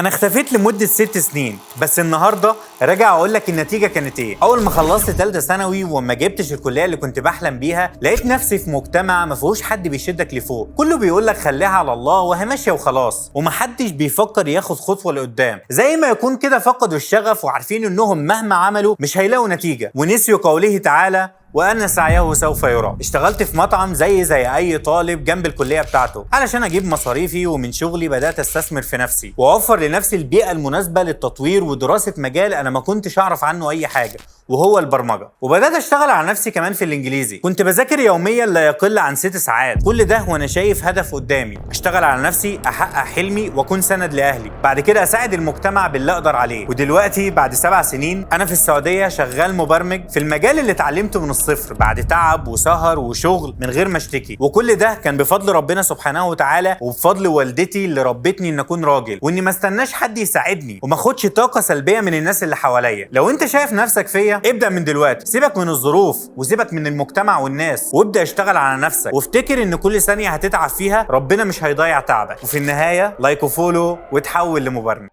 انا اختفيت لمدة 6 سنين، بس النهارده راجع اقول لك النتيجة كانت ايه. اول ما خلصت ثالثة ثانوي وما جبتش الكلية اللي كنت بحلم بيها، لقيت نفسي في مجتمع ما فيهوش حد بيشدك لفوق. كله بيقول لك خليها على الله وهي ماشية وخلاص، ومحدش بيفكر ياخد خطوة لقدام. زي ما يكون كده فقدوا الشغف وعارفين انهم مهما عملوا مش هيلاقوا نتيجه، ونسيوا قوله تعالى: وان سعيه سوف يرى. اشتغلت في مطعم زي اي طالب جنب الكلية بتاعته علشان اجيب مصاريفي، ومن شغلي بدات استثمر في نفسي واوفر لنفسي البيئة المناسبة للتطوير ودراسة مجال انا ما كنتش اعرف عنه اي حاجه، وهو البرمجه. وبدات اشتغل على نفسي كمان في الانجليزي، كنت بذاكر يوميا لا يقل عن 6 ساعات. كل ده وانا شايف هدف قدامي: اشتغل على نفسي، احقق حلمي، واكون سند لاهلي، بعد كده اساعد المجتمع باللي اقدر عليه. ودلوقتي بعد 7 سنين انا في السعودية شغال مبرمج في المجال اللي اتعلمته من الصفر بعد تعب وسهر وشغل من غير ما اشتكي. وكل ده كان بفضل ربنا سبحانه وتعالى وبفضل والدتي اللي ربتني ان اكون راجل واني ما استناش حد يساعدني وما اخدش طاقة سلبية من الناس اللي حواليا. لو انت شايف نفسك فيا، ابدا من دلوقتي. سيبك من الظروف وسيبك من المجتمع والناس، وابدا اشتغل على نفسك، وافتكر ان كل ثانية هتتعب فيها ربنا مش هيضيع تعبك. وفي النهاية like و follow وتحول لمبرمج.